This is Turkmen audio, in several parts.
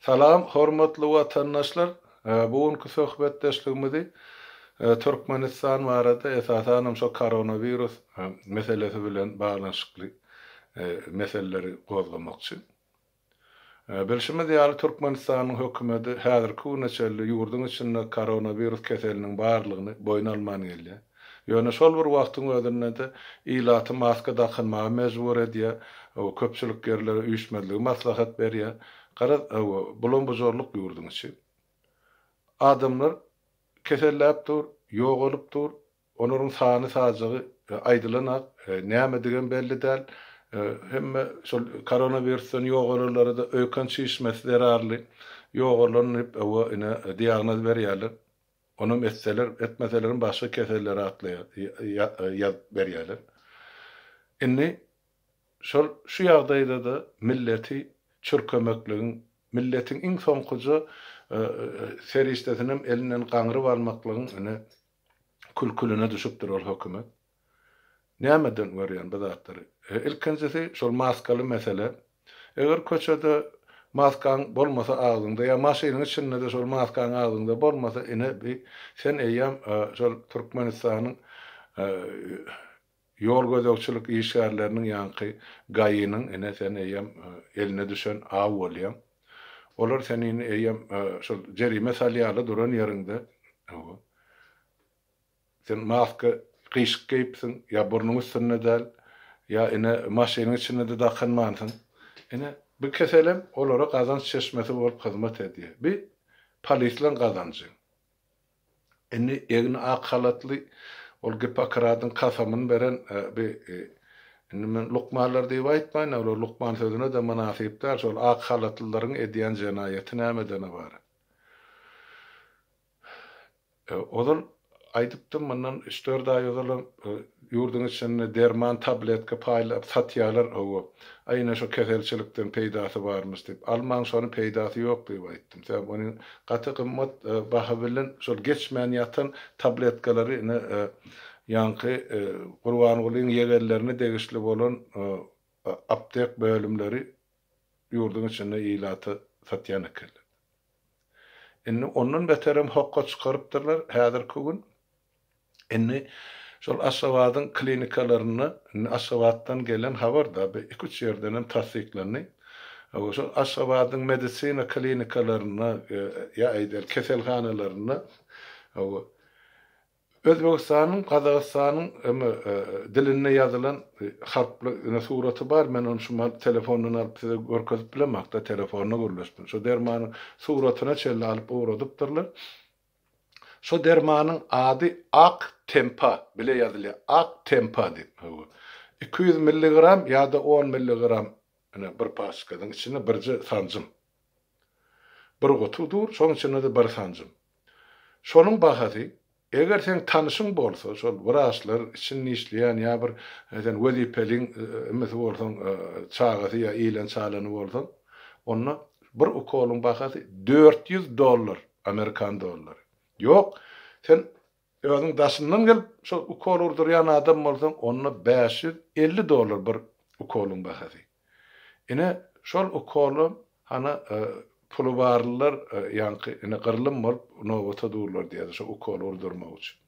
Salam hormatly watandaşlar! Bu günki söhbetdeşligimizi Türkmenistan barada esasanam şo koronawirus meselesi bilen baglanyşykly meseleleri gozgamakçy. Bilşimiz ýaly Türkmenistanyň hökümeti häzirki güne çenli ýurduň içinde koronawirus keseliniň barlygyny boýun alman gelýär. Ýöne şol bir wagtyň özünde-de ilaty maska dakynmaga mejbur edýär, köpçülik ýerlere üýşmezligi maslahat berýär. Garaz, bulam-bujarlyk ýurduň içi. Adamlar keselläp dur, ýogalyp dur, Olaryň sany-sajagy aýdylanak, nämedigem belli däl. Hemme şol koronawirusdan ýogalanlara-da öýken çişmesi zerarly ýogalan diýip, hawa, ine, diagnoz berýärler. Onam etseler, etmeselerem başga keselleri atlaýar, ýazyp berýärler. Indi şol şu ýagdaýda-da milleti çürkemekligiň, milletiň iň soňkuja serişdesinem elinden gaňryp almaklygyň ine, kül-külüne düşüpdir ol hökümet. Nämeden görýän bu zatlary? Ilkinjisi şol maskaly mesele. Eger köçede maskaň bolmasa agzyňda ýa maşynyň içinde-de şol maskaň agzyňda bolmasa ine bi sen eýýäm şol Türkmenistanyň ýol gözegçilik işgärleriniň ýaňky GAI-niň ine sen eýýäm eline düşen aw bolýaň. Olar seni indi eýýäm şol jerime salýarlar duran ýeriňde. Hawa. Sen maska gyşyk geýipsiň, ýa burnuň üstünde däl, ýa ine maşynyň içinde-de dakynmansyň. Ine, bu keselem olara gazanç çeşmesi bolup hyzmat edýär. Bi polislaň gazanjy. Indi egni ak halatly ol Gippokradyň kasamyny beren bi indi men lukmanlar diýip aýtmaýyn, olar lukman sözüne-de mynasyp däl, şol ak halatlylaryň edýän jenaýaty nämeden ybarat? Ozal aýdypdym, mundan üç-dört aý ozalam ýurduň içinde derman tabletka paýlap satýarlar, hawa, aý ine şo keselçilikden peýdasy barmyş diýip, almaň şony peýdasy ýok diýip aýtdym. Sebäbi ony gaty gymmat baha bilen şol geçmän ýatan tabletkalary ine ýaňky Gurbangulyň ýegenlerine degişli bolan aptek bölümleri ýurduň içinde ilata satýan ekenler. Indi ondan beterem hokga çykarypdyrlar häzirki gün. Indi şol Aşgabadyň klinikalarynda, indi Aşgabatdan gelen habar-da, bu iki-üç ýerdenem tassyklandy. Şol Aşgabadyň medisina klinikalarynda ýa aýdaly keselhanalarynda Özbegistanyň, Gazagystanyň eme dilinde ýazylan harply ine suraty bar, men ony şu mahal telefondan alyp size görkezip bilemok-da, telefonda gürleşdim. Şo dermanyň suratyna çenli alyp ugradypdyrlar. Şo dermanyň ady Ak tempa bile ýazylýar, Ak tempa diýip. Hawa. 200 milligram ýa-da on milligram ine bir paçkadyň içinde birje sanjym. Bir guty dur, şoň içinde-de bir sanjym. Şonuň bahasy, eger seň tanyşyň bolsa, şol wraçlar içinde işleýän ýa bir sen wezipeliň imisi bolsaň, çagasy ýa ilen-çalany bolsaň, onda bir ukolyň bahasy 400 dollar, amerikan dollary. Ýok, sen Özüň daşyndan gelip şol ukol urdurýan adam bolsaň onda 550 dollar bir ukolyň bahasy. Ine şol ukolam hana puly barlylar ýaňky ine gyrlym bolup nobata durlar diýýär şo ukoly urdurmak üçin.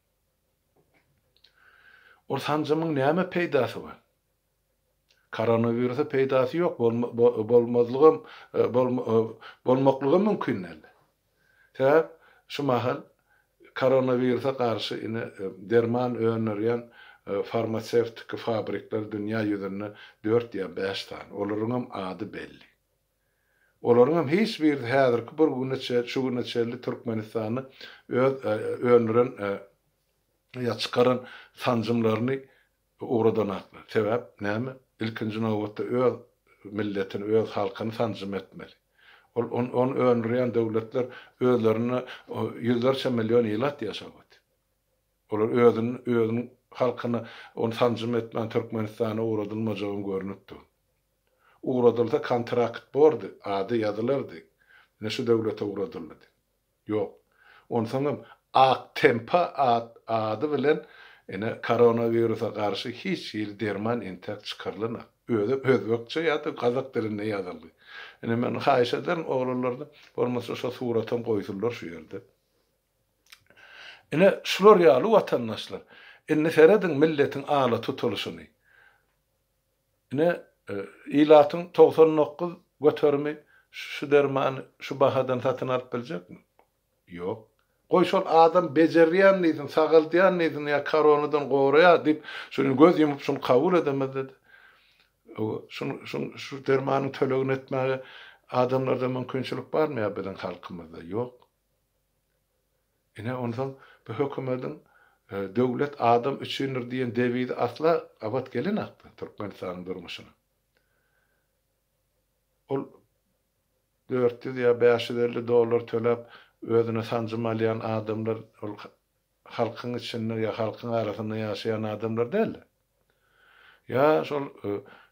Ol sanjymyň näme peýdasy bar? Koronawirusa peýdasy ýok, bolmazlygam bolmaklygam mümkin däl. Sebäp şu mahal koronawirusa garşy ine derman öndürýän farmasewtiki fabrikler dünýä ýüzünde dört ýa bäş sany. Olaryňam ady belli. Olaryňam hiç birisi häzirki bir güne şu güne çenli Türkmenistanda öz öndüren ýa çykaran sanjymlaryny Ugradanaklar. Sebäp näme? Ilkinji nobatda öz milletini, öz halkyny sanjym etmeli. Ol ony öndürýän döwletler özlerinde ýüzlerçe million ilat ýaşap otyr. Olar özüni, özüniň halkyna ony sanjym etmän Türkmenistana ugradylmajagam görnüp dur. Ugradylsa kontrakt bordy, ady ýazylardy. Ine şu döwlete ugradyldy diýip. Ýok. Onsoňam ak tempa at ady bilen ine koronawirusa garşy hiç hili derman entäk çykarylanok. Özem özbekçe ýa-da gazak dilinde ýazylgy. Ine men haýyş ederin oglanlardan, bolmasa şo suratam goýsunlar şu ýerde. Ine şular ýaly watandaşlar. Indi serediň milletiň ala tutulyşyny. Ine ilatyň 99 göterimi şu dermany şu bahadan satyn alyp biljekmi? Ýok. Goý şol adam bejerýän diýsin, sagaldýan diýsin ýa koronadan goraýar diýip, şuny göz ýumup şuny kabul edemizde-de. Şuny, şuny, şu dermanyň tölegini etmäge adamlarda mümkinçilik barmy ýa biziň halkymyzda? Ýok. Ine onsoň bu hökümediň Döwlet adam üçindir diýen dewizi asla gabat gelenakda Türkmenistanyň durmuşyna. Ol 400 ýa 550 dollar töläp özüne sanjym alýan adamlar ol halkyň içinde ýa halkyň arasynda ýaşaýan adamlar däldi. Ýa şol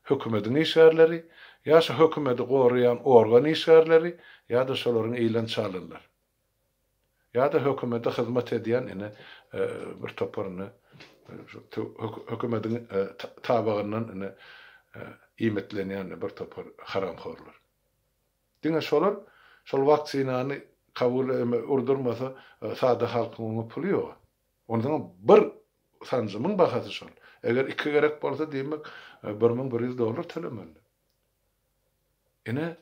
hökümediň işgärleri, ýa şu hökümedi goraýan organ işgärleri, ýa-da şolaryň ýylan çalanlar. Ýa-da hökümede hyzmat edýän ine bir topar ine şu hökümediň tabagyndan ine iýmitlenýän bir topar haramhorlar. Diňe şolar şol waksinany kabul urdurmasa sada halkyň oňa puly ýok. Onsoňam bir sanjymyň bahasy şol. Eger iki gerek bolsa diýmek 1100 dollar tölemeli. Ine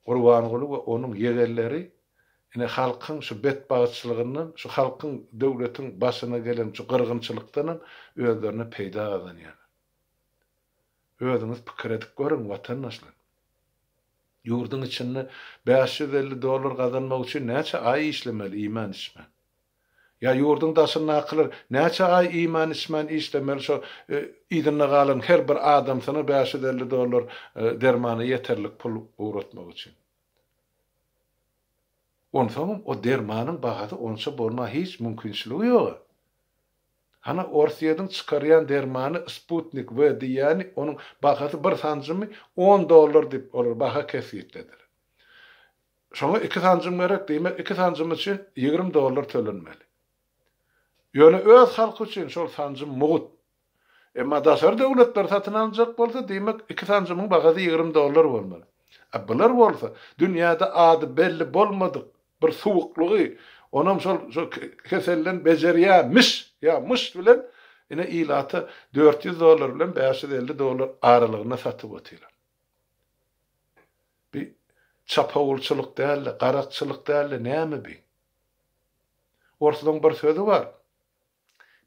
Gurbanguly we onuň ýegenleri ine halkyň şu betbagtçylygyndan, şu halkyň, döwletiň başyna gelen şu gyrgynçylykdanam özlerine peýda gazanýarlar. Özüňiz pikir edip görüň, watandaşlar. Ýurduň içinde 550 dollar gazanmak üçin näçe aý işlemeli iýmän-içmän? Ýa ýurduň daşyndakylar näçe aý iýmän-içmän işlemeli şo yzynda galan her bir adamsyna 550 dollar dermana ýeterlik pul ugratmak üçin? Onsoňam o dermanyň bahasy onça bolma hiç mümkinçiligi ýoga. Hana Orsýediň çykarýan dermany Sputnik V diýýäni onuň bahasy bir sanjymy on dollar diýip olar baha kesgitlediler. Şoňa iki sanjym gerek, diýmek iki sanjym üçin 20 dollar tölenmeli. Ýöne öz halky üçin şol sanjym mugt. Emma daşary döwletler satyn aljak bolsa, diýmek iki sanjymyň bahasy 20 dollar bolmaly. A bular bolsa dünýäde ady belli bolmadyk bir suwuklygy, onam şol şo keselden bejerýämiş ýa myş bilen ine ilata 400 dollar bilen 550 dollar aralygynda satyp otyrlar. Bi çapawulçylyk dälde, garakçylyk dälde näme bi? Orslaň bir sözi bar.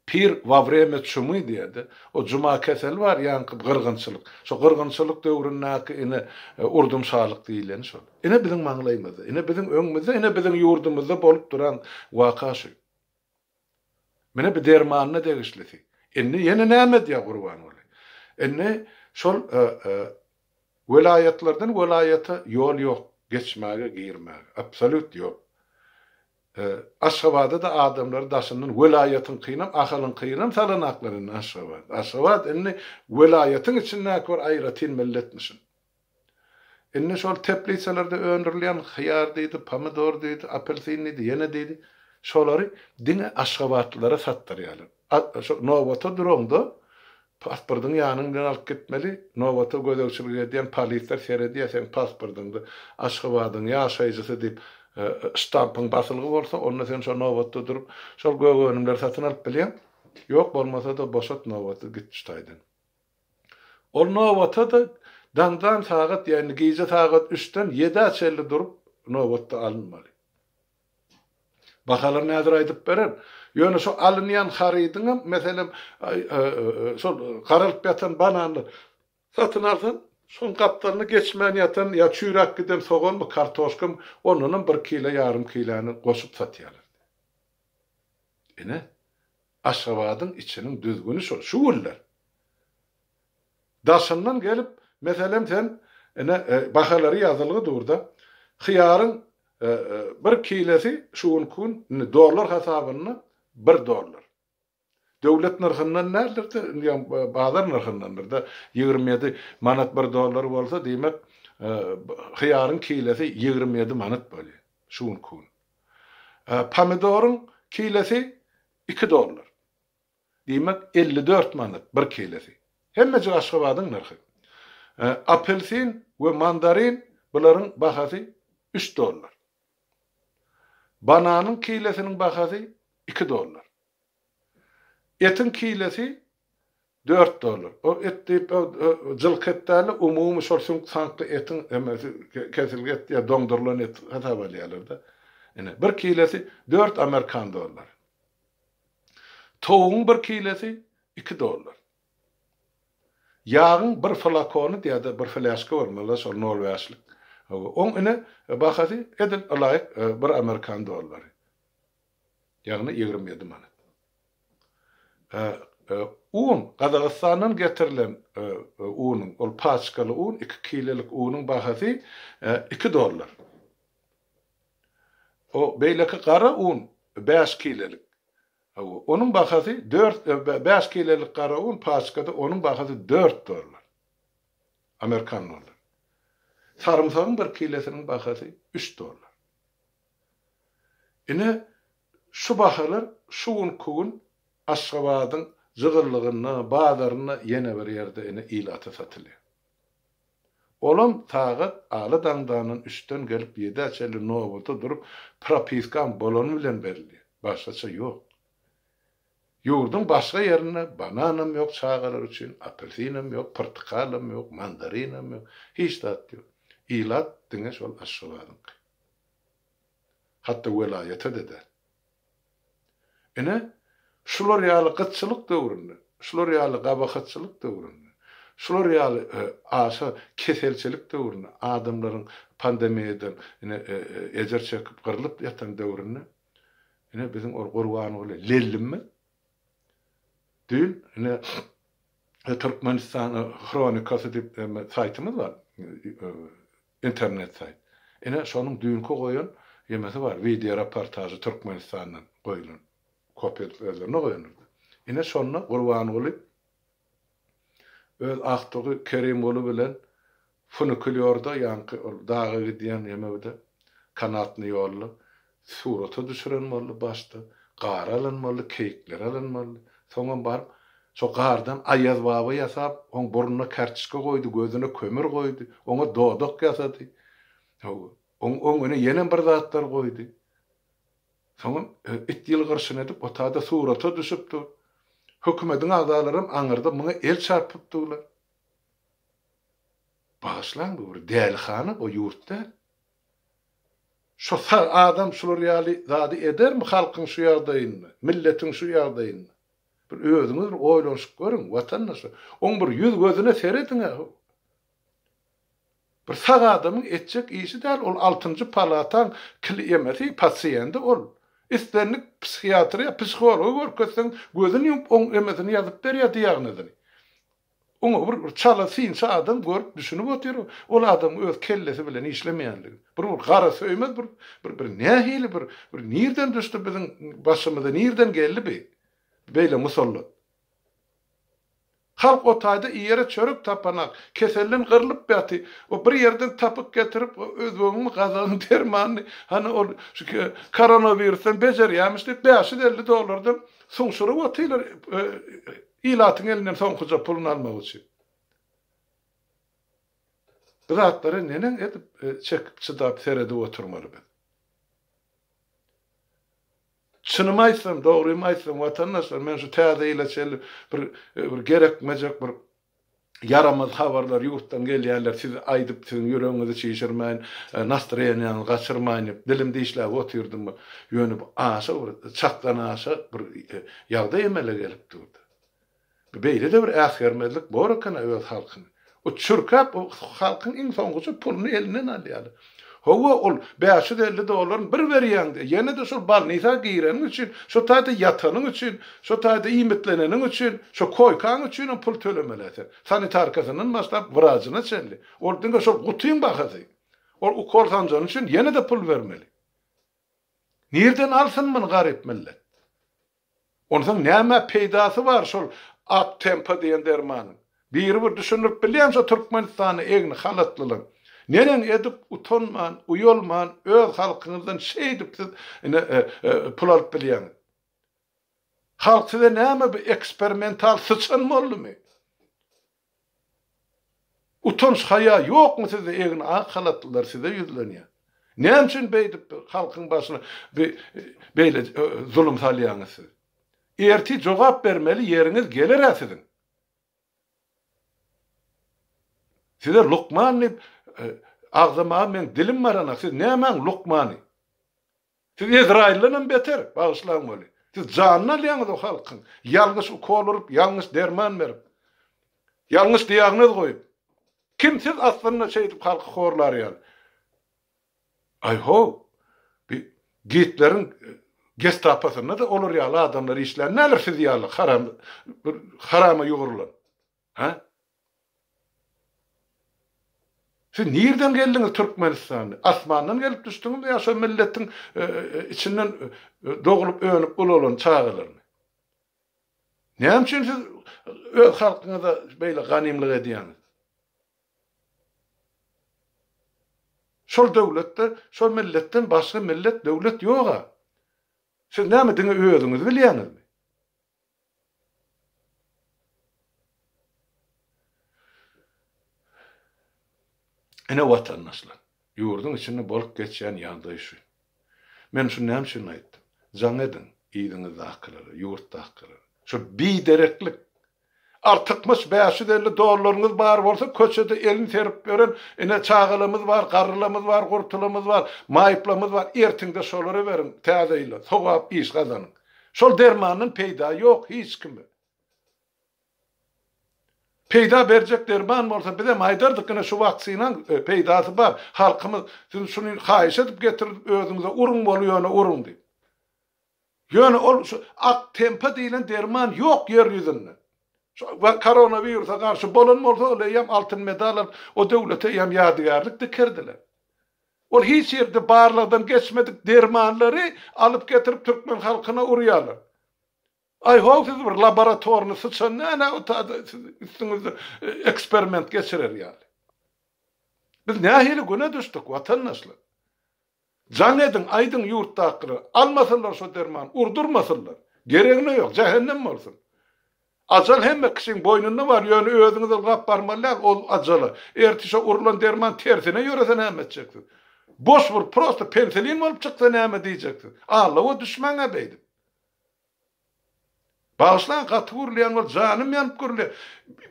Pir wa wremya çumy diýýärdi. O juma keseli bar, ýaňky gyrgynçylyk. Şo gyrgynçylyk döwründäki ine urdum şalyk diýileni şol. Ine biziň maňlaýymyzda, ine biziň öňümizde, ine biziň ýurdumyzda bolup duran waka şu. Mine bu dermanyna degişlisi. Indi ýene näme edýär Gurbanguly? Indi şol welaýatlardan welaýata ýol ýok, geçmäge, girmäge. Absolýut ýok. Aşgabada-da adamlary daşyndan welaýatyňkynam, Ahalyňkynam salanaklar indi Aşgabat. Aşgabat indi welaýatyň içindäki bir aýratyn milletmişin. Indi şol teplisalarda öndürilýän hyýar diýdi, pomidor diýdi, apelsin diýdi, ýene diýdi. Şolary diňe aşgabatlylara satdyrýarlar. Şo nobata duraňda pasportyňy ýanyň bilen alyp gitmeli. Nobata gözegçilik edýän polisler seredýär seň pasportyňda Aşgabadyň ýaşaýjysy diýip ştampyň basylgy bolsa, onda sen şo nobatda durup şol gök önümleri satyn alyp bilýäň. Ýok bolmasa-da boşat nobaty git şu taýdan. Ol nobata-da daňdan sagat, ýagny gije sagat üçden ýedä çenli durup nobatda alynmaly. Bahalaryny häzir aýdyp bererin. Ýöne şo alynýan harydyňam, meselem, şol garalyp ýatan bananlar satyn alsaň, şoň gapdalyna geçmän ýatan ýa çüýräp giden soganmy, kartoşkamy, ondanam bir kile, ýarym kiläni goşup satýarlar. Ine, Aşgabadyň içiniň düzgüni şol, şu günler. Daşyndan gelip, meselem sen, ine, bahalary ýazylgy dur-da, hyýaryň bir kilesi şu günki gün, indi dollar hasabynda bir dollar. Döwlet nyrhyndan däldir-de, indi bazar nyrhyndandyr-da, 27 manat bir dollar bolsa, diýmek, hyýaryň kilesi 27 manat bolýar şu günki gün. Pomidoryň kilesi 2 dollar. Diýmek, 54 manat bir kilesi. Hemmejik Aşgabadyň nyrhy. Apelsin we mandarin bularyň bahasy üç dollar. Bananyň kilesiniň bahasy iki dollar. Etiň kilesi dört dollar. O et diýip, jylky et däl-de, umumy şol süňk-saňkly etiň hemmesi kesilgi et ýa doňdurylan et hasap alýarlar-da. Ine, bir kilesi dört amerikan dollary. Towugyň bir kilesi iki dollar. Ýagyň bir flakony ýa-da bir flýaşka bolmaly-da şol nol bäşlik. Oň ine bahasy edil ylaýyk bir amerikan dollary. Ýagny 27 manat. Un, Gazagystandan getirilen unuň, ol paçkaly un, iki kilelik unuň bahasy iki dollar. O beýleki gara un bäş kilelik. Hawa, onuň bahasy dört, bäş kilelik gara un paçkada onuň bahasy dört dollar. Amerikan dollary. Sarymsagyň bir kilesiniň bahasy üç dollar. Ine, şu bahalar şu günki gün Aşgabadyň jygyllygynda, bazarynda ýene bir ýerde ine ilata satylýar. Olam sagat aly daňdandan üçden gelip ýedä çenli nobata durup propiskaň bolany bilen berilýär. Başgaça ýok. Ýurduň başga ýerinde bananam ýok çagalar üçin, apelsinem ýok, pyrtykalam ýok, mandarinam ýok, hiç zat ýok. Ilat diňe şol Aşgabadyňky. Hatda welaýata-da däl. Ine, şular ýaly gytçylyk döwründe, şular ýaly gabahatçylyk döwründe, şular ýaly aşa keselçilik döwründe, adamlaryň pandemiýadan ine ejir çekip gyrlyp ýatan döwründe, ine biziň ol Gurbanguly lellimiz düýn ine Türkmenistan hronikasy diýip saýtymyz bar. Internet saýt. Ine şonuň düýnki goýan ýemesi bar, wideo reportažy Türkmenistandan goýulan. Kopýa edip özlerine goýanlar. Ine şonda Gurbanguly öz agtygy Kerimguly bilen funikulýorda ýaňky ol daga gidýän ýemewde kanatny ýolda surata düşüren boldy başda, gar alan boldy, keýikleri alan boldy. Soňam baryp Şo gardan Aýaz baba ýasap, oň burnuna kärtişge goýdy, gözüne kömür goýdy, oňa dodak ýasady. Hawa, oň öňüne ýenem bir zatlar goýdy. Soňam it ýylgyryşyny edip, o taýda surata düşüp dur. Hökümediň agzalaram aňyrda muňa el çarpyp durlar. Bagyşlaň, bu bir dälihana, bu ýurt däl. Şo sag adam şular ýaly zady edermi halkyň şu ýagdaýynda, milletiň şu ýagdaýynda? Bir özüňiz bir oýlanyşyp görüň, watandaşlar. Oň bir ýüz-gözüne serediň-ä. Bir sag adamyň etjek işi däl, ol altynjy palataň kliýemesi, pasiýendi ol. Islendik psihiatra ýa psihologa görkezseň, gözüni ýumup oň emesini ýazyp berýär diagnozyny. Oňa bir bir çala synçy adam görüp düşünip otyr, ol adamyň öz kellesi bilen işlemeýänligini. Bir bir gara söýmez bir bir bir nähili bir bir nirden düşdi biziň başymyza nirden geldi bi beýle musallat. Halk o taýda iýere çörek tapanak, keselden gyrlyp ýaty, o bir ýerden tapyp getirip özbegiňmi gazagyň dermanyny hany ol şu koronawirusdan bejerýämiş diýip 550 dollardan suňşuryp otyrlar Ilatyň elinden soňkuja puluny almak üçin. Bu zatlary neneň edip çekip çydap seredip oturmaly biz. Çynymy aýtsam, dogrymy aýtsam watandaşlar men şu täze ýyla çenli bir bir gerekmejek bir ýaramaz habarlar ýurtdan gelýärler size aýdyp siziň ýüregiňizi çişirmäýin, nastroýeniýaňyzy gaçyrmaýyn diýip dilim dişläp otyrdym. Ýöne bu aşa bir çakdan aşa bir ýagdaý emele gelip durdy. Bu beýle-de bir äsgermezlik bor eken-ä öz halkyňy. O çürkäp o halkyň iň soňkuja puluny elinden alýarlar. Hawa, ol 550 dollaryny bir berýäň-de, ýene-de şol bolnisa gireniň üçin, şo taýda ýatanyň üçin, şo taýda iýmitleneniň üçin, şo koýkaň üçinem pul tölemeli-ä sen. Sanitarkasyndan başlap wrajyna çenli. Ol diňe şol gutyň bahasy. Ol ukol sanjany üçin ýene-de pul bermeli. Nirden alsyn muny garyp millet? Onsoň nämä peýdasy bar şol ak tempa diýen dermanyň? Biri bir düşündirip bilýämi şo Türkmenistanda egni halatlylaryň? Neneň edip utanman, uýalman öz halkyňyzdan şeýdip siz ine pul alyp bilýäňiz? Halk size näme bu eksperimental syçan boldumy? Utanç haýa ýokmy sizde egni ak halatlylar size ýüzlenýän. Näme üçin beýdip halkyň başyna beýle zulum salýaňyz siz? Ertir jogap bermeli ýeriňiz geler-ä siziň. Size lukman diýip agzamaga meň dilim baranak siz nämäň lukmany? Siz Ezraýyldanam beter, bagyşlaň weli. Siz janyny alýaňyz o halkyň. Ýalňyş ukol urup, ýalňyş derman berip. Ýalňyş diagnoz goýup. Kim siz aslynda şeýdip halky horlar ýaly? Aý how, bi Gitleriň gestapasynda-da olar ýaly adamlar işlän däldir siz ýaly haram bir harama ýugrulan. Hä? Siz nirden geldiňiz Türkmenistana? Asmandan gelip düşdüňizmi ýa şo milletiň içinden doglup önüp ulalan çagalarmy? Näme üçin siz öz halkyňyza beýle ganymlyk edýäňiz? Şol döwletde, şol milletden başga millet, döwlet ýog-a. Siz näme diňe özüňizi bilýäňizmi? Ine watandaşlar, ýurduň içinde bolup geçýän ýagdaý şu. Men şuny näme üçin aýtdym? Jaň ediň yzyňyzdakylara, ýurtdakylara. Şu bidereklik, artykmaç 550 dollaryňyz bar bolsa köçede elini serip ýören ine çagalarymyz bar, garrylarymyz bar, gurtularymyz bar, maýyplarymyz bar, ertiňde şolara beriň täze ýyla, sogap iş gazanyň. Şol dermandan peýda ýok hiç kime. Peýda berjek derman bolsa bizem aýdardyk ine şu waksinaň peýdasy bar halkymyz siz şuny haýyş edip getirip özüňize uruň bol ýöne uruň diýip. Ýöne ol şu ak tempa diýlen derman ýok ýer ýüzünde. Şu koronawirusa garşy bolan bolsa ol eýýäm altyn medal alyp o döwlete eýýäm ýadygärlik dikerdiler. Ol hiç ýerde barlagdan geçmedik dermanlary alyp getirip türkmen halkyna urýarlar. Aý how siz bir laboratorny syçan näme o tada siz üstüňizde eksperiment geçirer ýaly. Biz nähili güne düşdük watandaşlar. Jaň ediň aýdyň ýurtdakylara almasynlar şo dermany urdurmasynlar. Geregine ýok jähennem bolsun. Ajal hemme kişiň boýnunda bar, ýöne özüňiz ylgap barmaly däl ol ajala. Ertir şo urlan derman tersine ýörese näme etjeksiz? Boş bir prosto penselin bolup çyksa näme diýjeksiz? Allawa düşmäň-ä beýdip. Bagyşlaň gaty gürleýän bolup janym ýanyp gürleýär.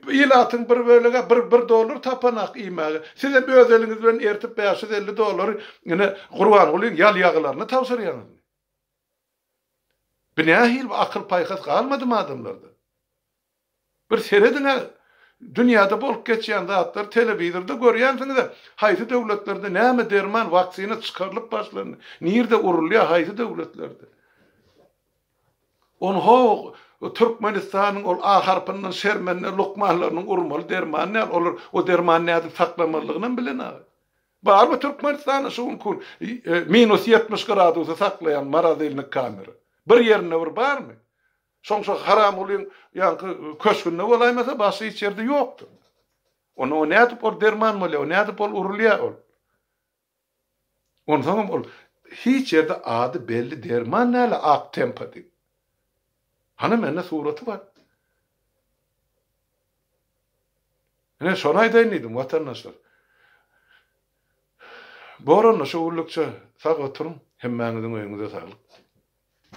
Ilatyň bir bölegi bir bir dollar tapanak iýmäge. Sizem öz eliňiz bilen ertip 550 dollary ine Gurbangulyň ýal ýagylaryna tabşyrýaňyzmy? Bu nähili bir akyl-paýhas galmadymy adamlarda? Bir serediň-ä, dünýäde bolup geçýän zatlary telewizorda görýänsiňiz-ä, haýsy döwletlerde näme derman, waksina çykarylyp başlandy, nirde urulýar, haýsy döwletlerde. Onho Türkmenistanyň ol A harpyndan şermende lukmanlarynyň urmaly dermany däl, olar o dermany nädip saklamalydygynam bilenok. Barmy Türkmenistanda şu günki gün minus 70 gradusy saklaýan morazilnik kamera? Bir ýerinde bir barmy? Şoň şo Haramgulyň ýaňky köşgünde bolaýmasa başga hiç ýerde ýokdur. Onda o nädip ol derman bolýar, o nädip ol urulýar ol? Onsoňam ol hiç ýerde ady belli derman däl ak tempa diýip. Hany mende suraty bar. Ine şony aýdaýyn diýdim watandaşlar. Bor onda şu günlükçe sag oturyň, hemmäňiziň öýüňize saglyk.